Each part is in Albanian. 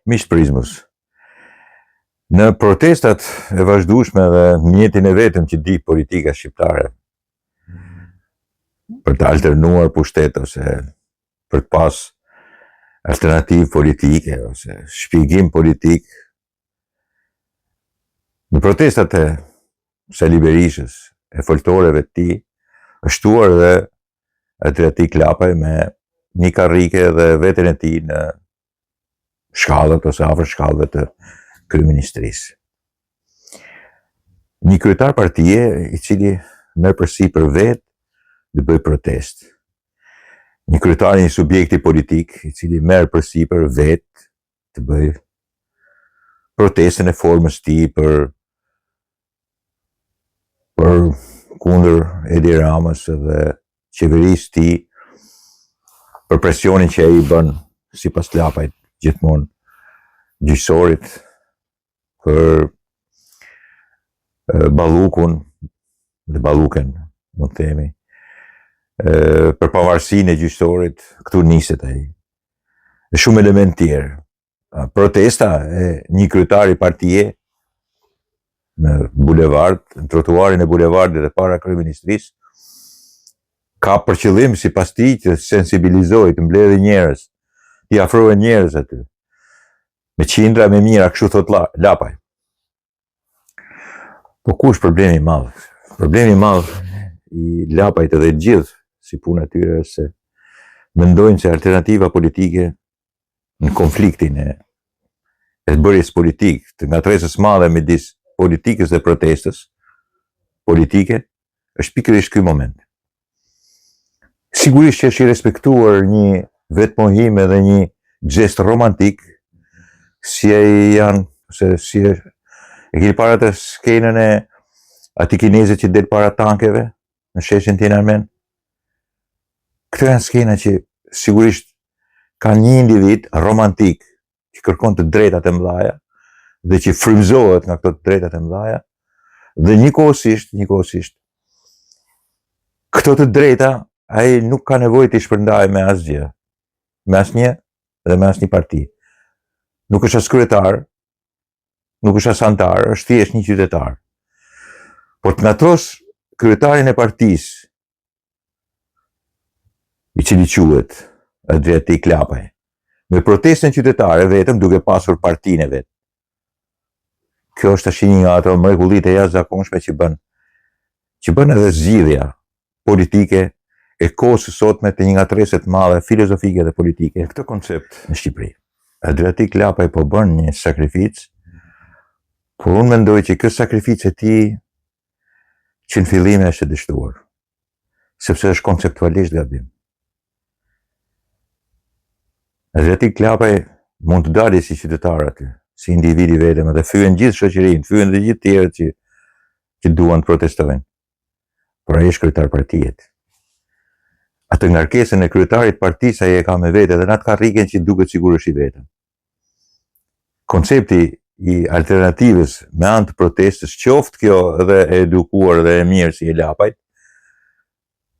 Miq të Prizmës, në protestat e vazhdueshme dhe mjetin e vetëm që di politika shqiptare për të alternuar pushtet ose për të pas alternativë politike ose shpjegim politik në protestat e Sali Berishës e foltoreve të tij është shtuar dhe Adriatik Lapaj me një karrike dhe veten e tij në shkallët ose afër shkallëve të kryeministrisë. Një kryetar partie i cili merr përsipër vetë të bëjë protestë. Një kryetar i një subjekti politik i cili merr përsipër vetë të bëjë protestën e formës tij për për kundër Edi Ramës dhe qeverisë tij për presionin që ai i bën sipas Lapajt gjithmonë gjyqësorit për Ballukun dhe Balluken, mund të themi, për pavarësinë e gjyqësorit, këtu niset ai. Dhe shumë elementë tjerë. Protesta e një kryetari partie në bulevard, në trotuarin e bulevardit dhe para kryeministrisë, ka për qëllim sipas tij të sensibilizojë, të mbledhë njerëz, t'i afrojë njerëz aty. Me qindra, me mijëra, kështu thotë Lapaj. Po ku është problemi i madh? Problemi i madh i Lapajt edhe të gjithë si puna e tyre është se mendojnë se alternativa politike në konfliktin e e bërjes politikë, të ngatërresës madhe midis politikës dhe protestës politike, është pikërisht ky moment. Sigurisht që është i respektuar një vetëmohim edhe një gjest romantik, si ai janë, se si e, e keni parë atë skenën e atij kinezit që del para tankeve në sheshin Tiananmen. Këto janë skena që sigurisht kanë një individ romantik që kërkon të drejtat e mëdha dhe që frymëzohet nga këto të drejtat e mëdha dhe njëkohësisht, njëkohësisht këto të drejta ai nuk ka nevojë t'i shpërndajë me asgjë, me asnjë dhe me asnjë parti. Nuk është as kryetar, nuk është as anëtar, është thjesht një qytetar. Por të ngatërrosh kryetarin e partisë i cili quhet Adriatik Lapaj, me protestën qytetare vetëm duke pasur partinë e vet. Kjo është tash një nga ato mrekullitë e jashtëzakonshme që bën që bën edhe zgjidhja politike e kohës së sotme të një ngatërrese të madhe filozofike dhe politike në këtë koncept në Shqipëri. Adriatik Lapaj po bën një sakrificë, por unë mendoj që kjo sakrificë e tij që në fillime është e dështuar, sepse është konceptualisht gabim. Adriatik Lapaj mund të dali si qytetar aty, si individ i vetëm dhe fyen gjithë shoqërinë, fyen dhe gjithë tjerët që që duan të protestojnë. Por ai është kryetar partie. Atë ngarkesën e kryetarit të partisë ai e ka me vete dhe në atë karriken që duket sikur është i vetëm. Koncepti i alternativës me anë të protestës, qoftë kjo edhe e edukuar dhe e mirë si e Lapajt,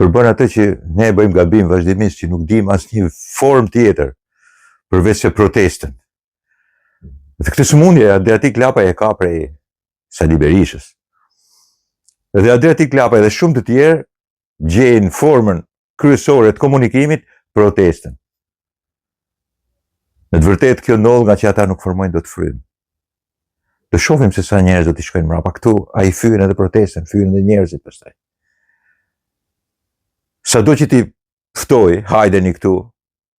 përbën atë që ne e bëjmë gabim vazhdimisht që nuk dimë asnjë formë tjetër përveç se protestën. Dhe këtë sëmundje Adriatik Lapaj e ka prej Sali Berishës. Dhe Adriatik Lapaj dhe shumë të tjerë gjejnë formën kryesore të komunikimit protestën. Në të vërtetë kjo ndodh ngaqë ata nuk formojnë dot frymë. Do shohim se sa njerëz do t'i shkojnë mbrapa këtu, ai fyen edhe protestën, fyen edhe njerëzit pastaj. Sado që t'i ftoj, hajdeni këtu,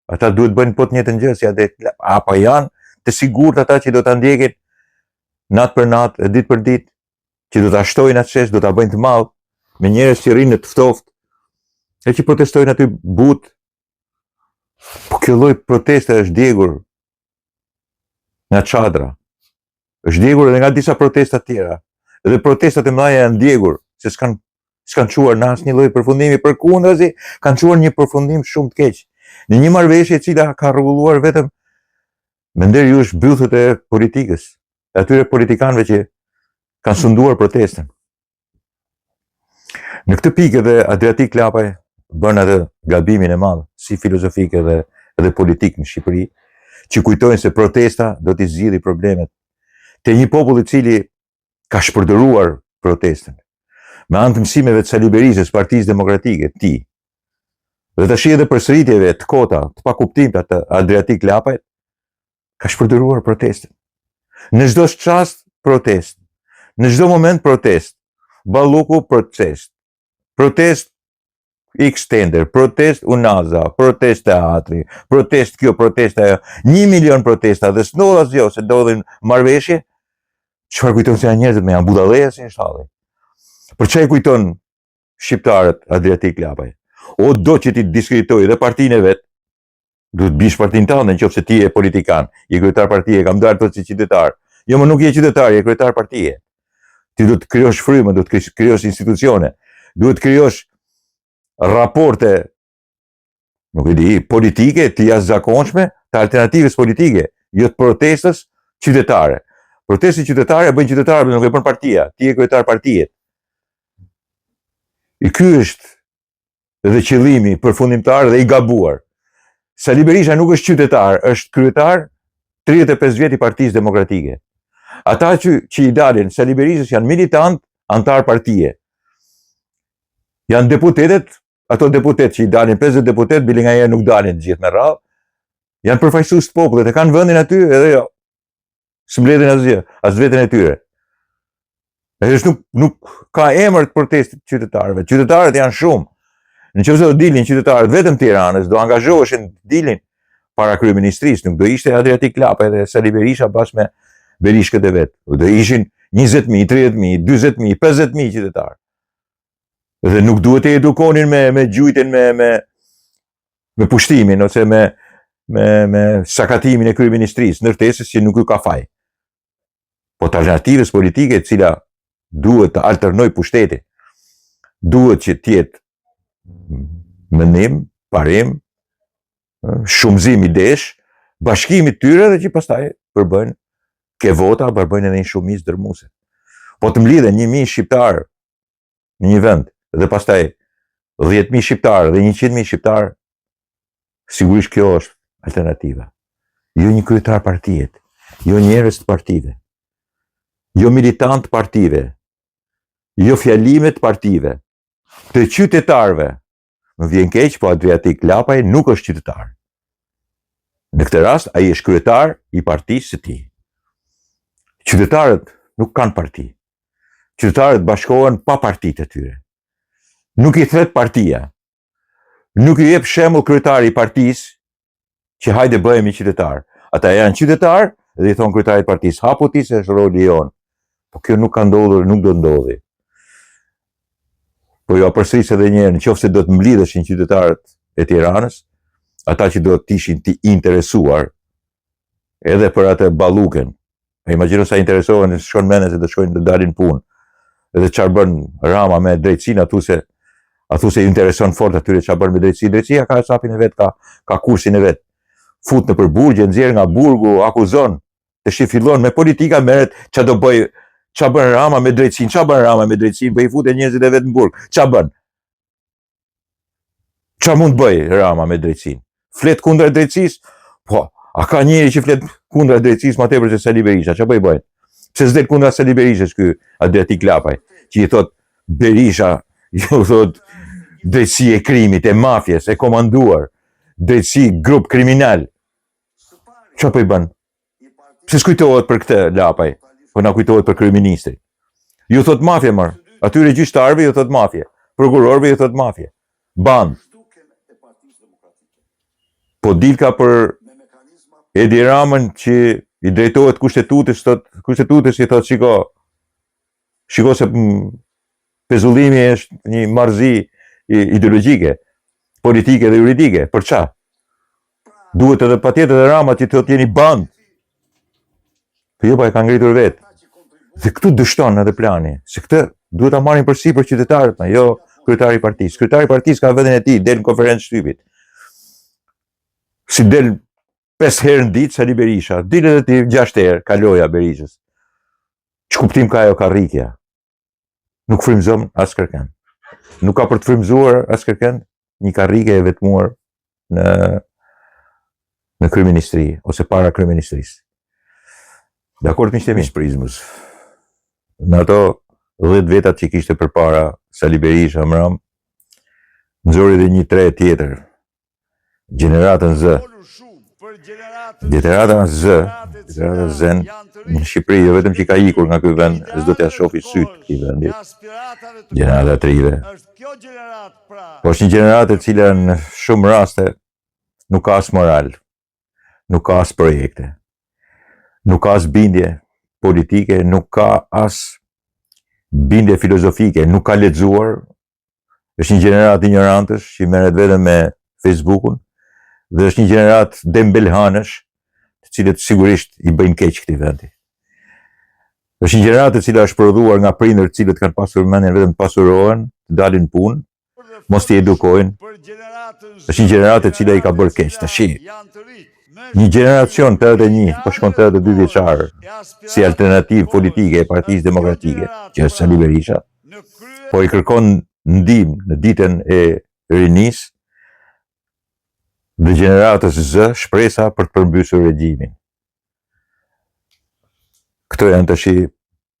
ata duhet bëjnë po të njëjtën gjë si atë, apo janë të sigurt ata që do ta ndjekin natë për natë e ditë për ditë, që do ta shtojnë atë shesh, do ta bëjnë të madh me njerëz që rrinë në të ftohtë e që protestojnë aty butë. Po kjo lloj proteste është djegur nga çadra. Është djegur edhe nga disa protesta të tjera. Edhe protestat e mëdha janë djegur, se s'kan s'kan çuar në asnjë lloj përfundimi, përkundrazi kanë çuar një përfundim shumë të keq. Në një marrëveshje e cila ka rregulluar vetëm me nder jush bythët e politikës, e atyre politikanëve që kanë sunduar protestën. Në këtë pikë edhe Adriatik Lapaj bën atë gabimin e madh, si filozofik edhe edhe politik në Shqipëri, që kujtojnë se protesta do t'i zgjidhi problemet. Te një popull i cili ka shpërdoruar protestën. Me anë të mësimeve të Sali Berishës, Partisë Demokratike, ti. Dhe tashi edhe përsëritjeve të kota, të pakuptimta të Adriatik Lapajt, ka shpërdoruar protestën. Në çdo çast protestë. Në çdo moment protestë. Balluku protestë. Protestë X tender, protestë Unaza, protestë teatri, protestë kjo, protestë ajo, një milion protesta dhe s'ndodh asgjë, se ndodhin marrëveshje, çfarë kujton se janë njerëzit me janë budalleja si është halli. Për ça i kujton shqiptarët Adriatik Lapaj? O do që t'i diskreditojë dhe partinë e vet, duhet të bish partinë tënde në qoftë se ti je politikan, je kryetar partie, kam dalë thotë si qytetar. Jo, më nuk je qytetar, je kryetar partie. Ti duhet të krijosh frymë, duhet të krijosh institucione, duhet të krijosh raporte, nuk e di, politike të jashtëzakonshme, të alternativës politike, jo të protestës qytetare. Protestën qytetare e bëjnë qytetarët, nuk e bën partia. Ti je kryetar partie. I ky është dhe qëllimi përfundimtar dhe i gabuar. Sali Berisha nuk është qytetar, është kryetar 35 vjet i Partisë Demokratike. Ata që, që i dalin Sali Berishës janë militantë, anëtarë partie. Janë deputetët, ato deputetë që i dalin 50 deputetë, bile nganjëherë nuk dalin të gjithë me radhë, janë përfaqësues të popullit, e kanë vendin aty edhe jo. S'mbledhin asgjë, as veten e tyre. E është nuk, nuk ka emër të protestit të qytetarëve. Qytetarët janë shumë. Në qoftë se do dilin qytetarët vetëm Tiranës, do angazhoheshin të dilin para kryeministrisë, nuk do ishte Adriatik Lapaj dhe Sali Berisha bashkë me Berishkët e vet. Do ishin 20.000, 30.000, 40.000, 50.000 qytetarë. Dhe nuk duhet të edukonin me me gjujtjen me me me pushtimin ose me me me sakatimin e kryeministrisë, ndërtesës që nuk ju ka faj. Po të alternativës politike e cila duhet të alternojë pushtetin, duhet që të jetë mendim, parim, shumëzim idesh, bashkimi i tyre dhe që pastaj përbëjnë ke vota, përbëjnë edhe një shumicë dërmuese. Po të mblidhen 1000 shqiptarë në një vend dhe pastaj 10.000 shqiptarë dhe 100.000 shqiptarë, sigurisht kjo është alternativa. Jo një kryetar partie, jo njerëz të partive, jo militantë të partive, jo fjalime të partive, të qytetarëve. Më vjen keq, po Adriatik Lapaj nuk është qytetar. Në këtë rast, ai është kryetar i partisë së tij. Qytetarët nuk kanë parti. Qytetarët bashkohen pa partitë e tyre. Nuk i thret partia. Nuk i jep shembull kryetari i partisë që hajde bëhemi qytetarë. Ata janë qytetarë dhe i thonë kryetarit të partisë, hapu ti se është roli jonë. Po kjo nuk ka ndodhur, nuk do ndodhi. Po jua përsëris edhe një herë, në qoftë se do të mblidheshin qytetarët e Tiranës, ata që do të ishin të interesuar edhe për atë Balluken. E imagjino sa interesohen, shkon mendja se do shkojnë të dalin punë. Edhe çfarë bën Rama me drejtësinë aty se a thu se i intereson fort atyre çfarë bën me drejtësi. Drejtësia ka hesapin e vet, ka ka kursin e vet. Fut nëpër burgje, nxjerr nga burgu, akuzon. Tashi fillon me politika merret ça do bëj, ça bën Rama me drejtësinë, ça bën Rama me drejtësinë, po i fut njerëzit e vet në burg. Ça bën? Ça mund të bëjë Rama me drejtësinë? Flet kundra drejtësisë? Po, a ka njeri që flet kundra drejtësisë ma tepër se Sali Berisha? Ça po i bëjnë? Pse s'del kundra Sali Berishës ky Adriatik Lapaj, që i thot Berisha, ju thot drejtësi e krimit, e mafjes, e komanduar, drejtësi grup kriminal. Ça po i bën? Pse s'kujtohet për këtë Lapaj? Po na kujtohet për kryeministrin. Ju thot mafje mër. Atyre gjyqtarëve ju thot mafje. Prokurorëve ju thot mafje. Bandë. Po dilka për Edi Ramën që i drejtohet kushtetutës, thot kushtetutës i thot shiko, shiko se pezullimi është një marrëzi ideologjike, politike dhe juridike. Për ça? Duhet edhe patjetër edhe Rama që të thotë jeni bandë. Po jo, pa e ka ngritur vetë. Dhe këtu dështon edhe plani, se këtë duhet ta marrin përsipër qytetarët, ma, jo kryetari i partisë. Kryetari i partisë ka vendin e tij, del në konferencë shtypit. Si del 5 herë në ditë Sali Berisha, dil edhe ti 6 herë, kaloja Berishës. Ç'kuptim ka ajo karrikja? Nuk frymëzon as kërkënd. Nuk ka për të frymëzuar as kërkënd një karrike e vetmuar në Në kryeministri ose para kryeministrisë. Dakord miqtë e mi, prizmës. Në ato 10 vetat që kishte përpara Sali Berisha mram, nxori dhe një tre tjetër, gjeneratën Z. Gjenerata Z, gjenerata Z në Shqipëri jo vetëm që ka ikur nga ky vend, s'do t'ia shofi sytë këtij vendi. Gjenerata e të rinjve. Po është një gjeneratë e cila në shumë raste nuk ka as moral, nuk ka as projekte, nuk ka as bindje politike, nuk ka as bindje filozofike, nuk ka lexuar, është një gjeneratë injorantësh që merret vetëm me Facebookun dhe është një gjeneratë dembelhanësh, të cilët sigurisht i bëjnë keq këtij vendi. Është një gjeneratë e cila është prodhuar nga prindër të cilët kanë pasur mendjen vetëm të pasurohen, të dalin punë, mos t'i edukojnë. Është një gjeneratë e cila i ka bërë keq tashi. Një gjeneracion 81, po shkon 82 vjeçar, si alternativë politike e Partisë Demokratike, që është Sali Berisha, po i kërkon ndihmë në ditën e rinisë dhe gjeneratës Z shpresa për të përmbysur regjimin. Këto janë tashi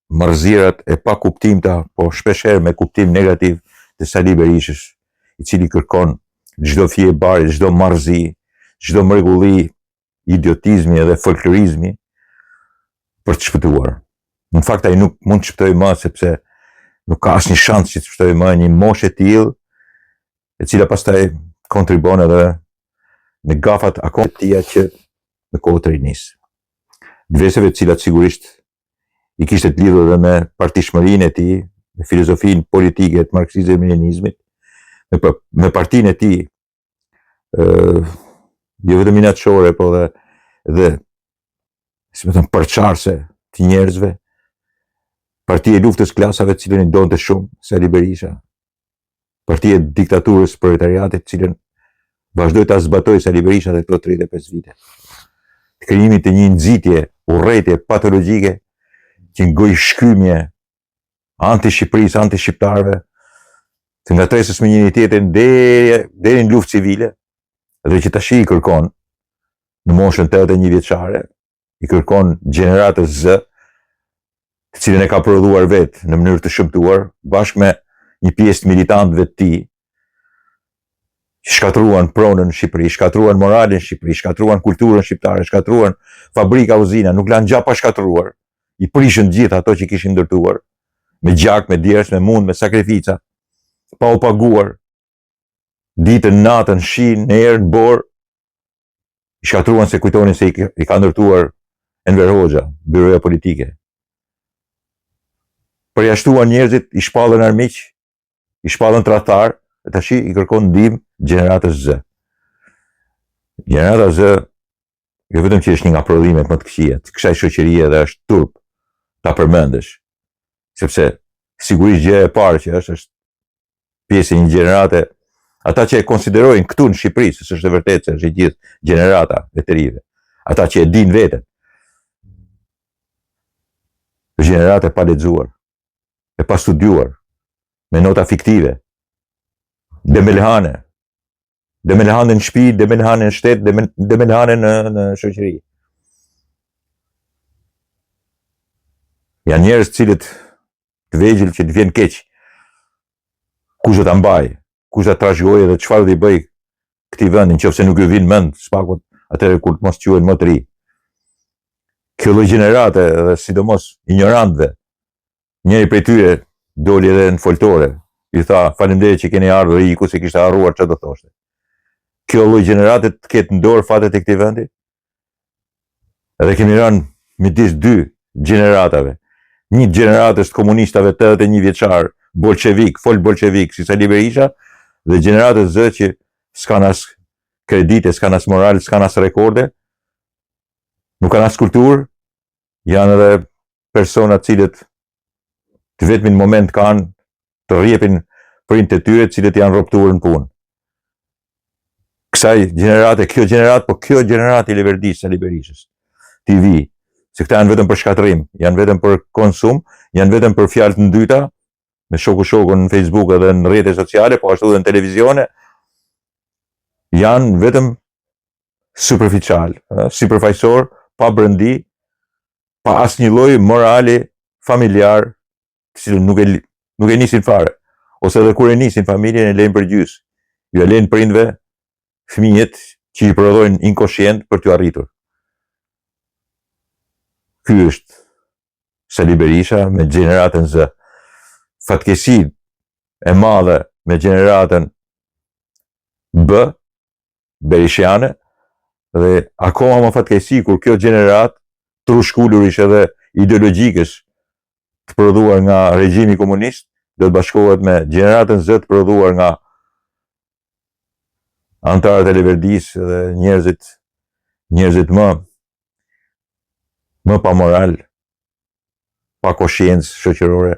marrëzirat e pakuptimta, po shpeshherë me kuptim negativ të Sali Berishës, i cili kërkon çdo fije bari, çdo marrëzi, çdo mrekulli idiotizmi edhe folklorizmi për të shpëtuar. Në fakt ai nuk mund të shpëtojë më sepse nuk ka asnjë shans që të shpëtojë më një moshë e tillë, e cila pastaj kontribuon edhe në gafat akoma të tija që në kohë të rinisë. Të veseve të cilat sigurisht i kishte të lidhur edhe me partishmërinë e tij, me filozofinë politike të marksizëm-leninizmit, me, me partinë e tij, ë jo vetëm inatçore, po dhe dhe si me thënë përçarëse të njerëzve, parti e luftës klasave të cilën i donte shumë, Sali Berisha, parti e diktaturës proletariatit, të cilën vazhdoi ta zbatojë Sali Berisha dhe këto 35 vite. Të krijimit të një nxitje, urrejtje patologjike, që një gojëshkymje anti-Shqipërisë, anti-shqiptarëve, të ngatërresës me njëri-tjetrin deri deri në luftë civile, dhe që tashi i kërkon në moshën 81 vjeçare, i kërkon gjeneratës Z, të cilën e ka prodhuar vetë në mënyrë të shëmtuar, bashkë me një pjesë të militantëve të tij, që shkatërruan pronën në Shqipëri, shkatërruan moralin në Shqipëri, shkatërruan kulturën shqiptare, shkatërruan fabrika, uzina, nuk lanë gjë pa shkatërruar, i prishën të gjitha ato që kishin ndërtuar, me gjak, me djersë, me mund, me sakrifica, pa u paguar, ditën, natën, shi, në erë, në borë, i shkatërruan se kujtonin se i, i ka ndërtuar Enver Hoxha, byroja politike. Përjashtuan njerëzit, i shpallën armiq, i shpallën tradhtarë, e tashi i kërkon ndihmë gjeneratës Z. Gjenerata Z, jo vetëm që është një nga prodhimet më të këqija të kësaj shoqërie dhe është turp ta përmendësh, sepse sigurisht gjëja e parë që është është pjesë e një gjenerate, ata që e konsiderojnë këtu në Shqipëri, se s'është e vërtetë se është e gjithë gjenerata e të rinjve, ata që e dinë veten, gjeneratë e palexuar, e pastudiuar, me nota fiktive, dembelhane, dembelhane në shtëpi, dembelhane në shtet, dembelhane në, në shoqëri. Janë njerëz të cilët të vegjël që të vjen keq. Kush do ta mbajë, kush do ta trashëgojë dhe çfarë do i bëjë këtij vendi, në qoftë se nuk ju vin mend së paku atëherë kur të mos quhen më të ri. Kjo lloj gjenerate dhe sidomos injorantëve, njëri prej tyre doli edhe në foltore, i tha faleminderit që keni ardhur e iku se kishte harruar çfarë do thoshte. Kjo lloj gjenerate të ketë në dorë fatet e këtij vendi, Edhe kemi rënë midis dy gjeneratave. Një gjeneratës të komunistave 81 vjeçar, bolshevik, fol bolshevik, si Sali Berisha, dhe gjeneratës Z që s'kan as kredite, s'kan as moral, s'kan as rekorde, nuk kanë as kulturë, janë edhe persona të cilët të vetmin moment kanë të rrjepin prindët e tyre të cilët janë robtuar në punë. Kësaj gjenerate, kjo gjeneratë, po kjo gjeneratë i leverdis Sali Berishës. T'i vijë, se këta janë vetëm për shkatërrim, janë vetëm për konsum, janë vetëm për fjalë të ndyta, me shoku shokun në Facebook edhe në rrjete sociale, po ashtu edhe në televizione, janë vetëm. superficial, sipërfaqësor, pa brendi, pa asnjë lloj morali familjar, të cilën nuk e nuk e nisin fare, ose edhe kur e nisin familjen e lejnë përgjys. Ju e lejnë prindve fëmijët që i prodhojnë inkoshient për t'ju arritur. Ky është Sali Berisha me gjeneratën Z. Fatkeqësi e madhe me gjeneratën B, berishiane, dhe akoma më fatkeqësi kur kjo gjeneratë trushkulurish edhe ideologjikësh të prodhuar nga regjimi komunist, do të bashkohet me gjeneratën Z të prodhuar nga anëtarët e leverdisë dhe njerëzit njerëzit më më pa moral, pa koshiencë shoqërore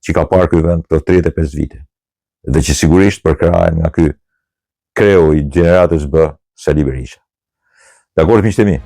që ka parë ky vend këto 35 vite dhe që sigurisht përkrahen nga ky kreu i gjeneratës B, Sali Berisha. Dakord miqtë e mi.